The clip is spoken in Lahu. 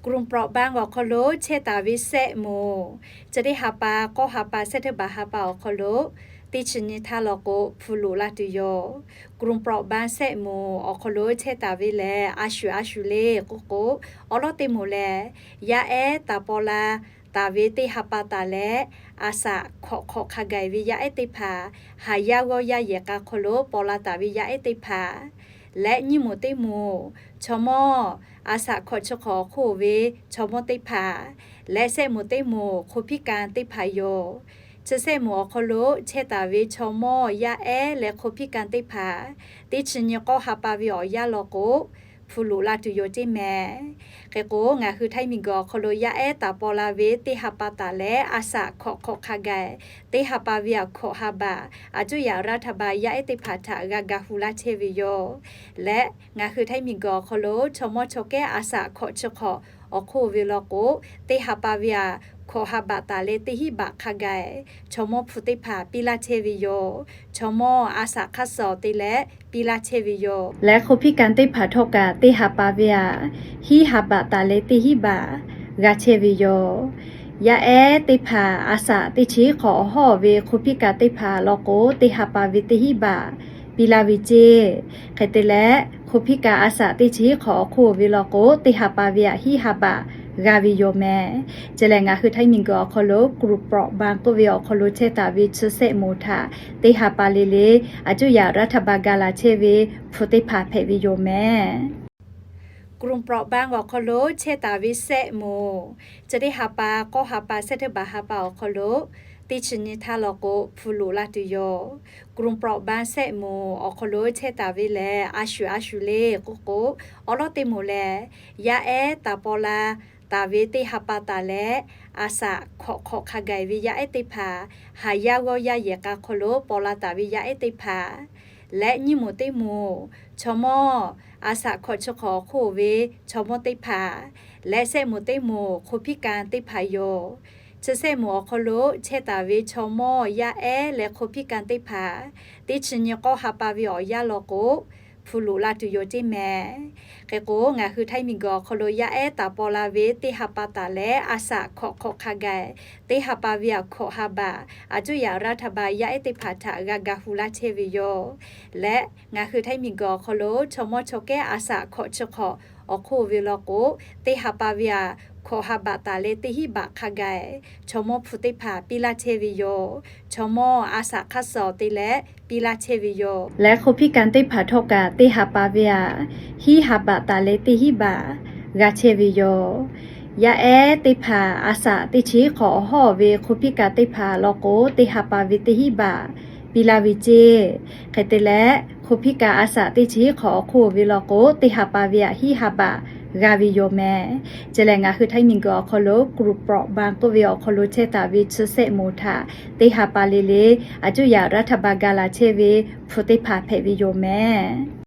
Grum เปราะบาง awˬ hk'aw lo chehˇ taˍ ve sehˆ moˍ, chi teˇ ha pa, k'awˇ ha pa, sehˉ teˇ baˬ ha pa awˬ hk'aw lo teˇ chi nyi htaˇ law k'o, hpu loꞈ la tuˬ yoˬ. Grum เปราะบาง sehˆ moˍ awˬ hk'aw lo chehˇ taˍ ve lehˬ, a shuˍ a shuˍ le k'oˆ k'o, awˉ lawˉ teˇ moˍ lehˬ, yaˇ ehˉ taˍ paw la taˍ ve teˇ ha pa taˍ leh, a saꞈ hkawꞈ hk'awꞈ hk'a gaˬ ve yaˇ ehˉ teˇ hpaˍ, haˍ yaˇ g'awˇ yaˇ yehˬ k'a hk'aw lo paw la taˍ ve yaˇ ehˉ teˇ hpaˍ leh, nyiˇ moˍ teˇ moˍ, chaw mawˇ a saꞈ hkawꞈ chi hk'awꞈ awˬ hk'oˆ ve chaw mawˇ teˇ hpaˍ leh, sehˆ moˍ teˇ moˍ คนพิการ teˇ hpaˍ yoˬ. Chi sehˆ moˍ awˬ hk'aw lo chehˇ taˍ ve chaw mawˇ, yaˇ ehˉ leh คนพิการ teˇ hpaˍ, teˇ chi nyi k'awˇ ha pa ve awˬ yanˇ law k'o, hpu loꞈ la tuˬ yoˬ ceˇ mehˍ. Hk'e k'o, ngaˬ hui htaiˇ miˬguiˬ awˬ hk'aw lo yaˇ ehˉ taˍ paw la ve teˇ ha pa taˍ leh, a saꞈ hkawꞈ hk'awꞈ hk'a gaˬ teˇ ha pa ve aꞈ hkawꞈ ha baꞈ, a cuˇ yaꞈ รัฐบาล yaˇ ehˉ teˇ hpaˍ htaꞈ g'a ga hu laˇ chehˇ ve yoˬ. Leh ngaˬ hui htaiˇ miˬguiˬ awˬ hk'aw lo chaw mawˇ chaw kehˉ a saꞈ hkawꞈ chi hk'awꞈ awˬ hk'oˆ ve law k'o, teˇ ha pa ve aꞈ hkawꞈ ha baꞈ taˍ leh teˇ hinˉ baꞈ hk'a gaˬ chaw mawˇ hpu teˇ hpaˍ piˇ laˇ chehˇ ve yoˬ. Chaw mawˇ a saꞈ hk'aˇ suh te leh piˇ laˇ chehˇ ve yoˬ. Leh คนพิการ teˇ hpaˍ htawˇ kaꞈ teˇ ha pa ve aꞈ hinˉ ha baꞈ taˍ leh teˇ hinˉ baꞈ g'a chehˇ ve yoˬ. Yaˇ ehˉ teˇ hpaˍ a saꞈ teˇ chi hk'awꞈ awˬ hawˉ ve คนพิการ teˇ hpaˍ law k'o, teˇ ha pa ve teˇ hinˉ baꞈ piˇ laˇ ve ceˇ. Hk'e te leh, คนพิการ a saꞈ teˇ chi hk'awꞈ awˬ hk'oˆ ve law k'o, teˇ ha pa ve aꞈ hinˉ ha baꞈ g'a ve yoˬ mehˍ. Chi lehˬ, ngaˬ hui htaiˇ miˬguiˬ awˬ hk'aw lo กลุ่มเปราะบาง k'oˆ ve awˬ hk'aw lo chehˇ taˍ ve chi sehˆ moˍ htaꞈ teˇ ha pa le le, a cuˇ yaꞈ รัฐบาล ga laˬ chehˇ ve hpu teˇ hpaˍ hpehꞈ ve yoˬ mehˍ. Grum เปราะบาง awˬ hk'aw lo chehˇ taˍ ve sehˆ moˍ, chi teˇ ha pa, k'awˇ ha pa, sehˉ teˇ baˬ ha pa awˬ hk'aw lo teˇ chi nyi htaˇ law k'o, hpu loꞈ la tuˬ yoˬ. Grum เปราะบาง sehˆ moˍ awˬ hk'aw lo chehˇ taˍ ve lehˬ, a shuˍ a shuˍ le k'oˆ k'o, awˉ lawˉ teˇ moˍ lehˬ, yaˇ ehˉ taˍ paw la taˍ ve teˇ ha pa taˍ leh, a saꞈ hkawꞈ hk'awꞈ hk'a gaˬ ve yaˇ ehˉ teˇ hpaˍ, haˍ yaˇ g'awˇ yaˇ yehˬ k'a hk'aw lo paw la taˍ ve yaˇ ehˉ teˇ hpaˍ leh, nyiˇ moˍ teˇ moˍ, chaw mawˇ a saꞈ hkawꞈ chi hk'awꞈ awˬ hk'oˆ ve chaw mawˇ teˇ hpaˍ leh, sehˆ moˍ teˇ moˍ คนพิการ teˇ hpaˍ yoˬ. Chi sehˆ moˍ awˬ hk'aw lo chehˇ taˍ ve chaw mawˇ, yaˇ ehˉ leh คนพิการ teˇ hpaˍ, teˇ chi nyi k'awˇ ha pa ve awˬ yanˇ law k'o, hpu loꞈ la tuˬ yoˬ ceˇ mehˍ. Hk'e k'o, ngaˬ hui htaiˇ miˬguiˬ awˬ hk'aw lo yaˇ ehˉ taˍ paw la ve teˇ ha pa taˍ leh, a saꞈ hkawꞈ hk'awꞈ hk'a gaˬ teˇ ha pa ve aꞈ hkawꞈ ha baꞈ, a cuˇ yaꞈ รัฐบาล yaˇ ehˉ teˇ hpaˍ htaꞈ g'a ga hu laˇ chehˇ ve yoˬ. Leh ngaˬ hui htaiˇ miˬguiˬ awˬ hk'aw lo chaw mawˇ chaw kehˉ a saꞈ hkawꞈ chi hk'awꞈ awˬ hk'oˆ ve law k'o, teˇ ha pa ve aꞈ hkawꞈ ha baꞈ taˍ leh teˇ hinˉ baꞈ hk'a gaˬ chaw mawˇ hpu teˇ hpaˍ piˇ laˇ chehˇ ve yoˬ. Chaw mawˇ a saꞈ hk'aˇ suh te leh piˇ laˇ chehˇ ve yoˬ. Leh คนพิการ teˇ hpaˍ htawˇ kaꞈ teˇ ha pa ve aꞈ hinˉ ha baꞈ taˍ leh teˇ hinˉ baꞈ g'a chehˇ ve yoˬ. Yaˇ ehˉ teˇ hpaˍ a saꞈ teˇ chi hk'awꞈ awˬ hawˉ ve คนพิการ teˇ hpaˍ law k'o, teˇ ha pa ve teˇ hinˉ baꞈ piˇ laˇ ve ceˇ. Hk'e te leh, คนพิการ a saꞈ teˇ chi hk'awꞈ awˬ hk'oˆ ve law k'o, teˇ ha pa ve aꞈ hinˉ ha baꞈ g'a ve yoˬ mehˍ. Chi lehˬ, ngaˬ hui htaiˇ miˬguiˬ awˬ hk'aw lo กลุ่มเปราะบาง k'oˆ ve awˬ hk'aw lo chehˇ taˍ ve chi sehˆ moˍ htaꞈ teˇ ha pa le le, a cuˇ yaꞈ รัฐบาล ga laˬ chehˇ ve hpu teˇ hpaˍ hpehꞈ ve yoˬ mehˍ.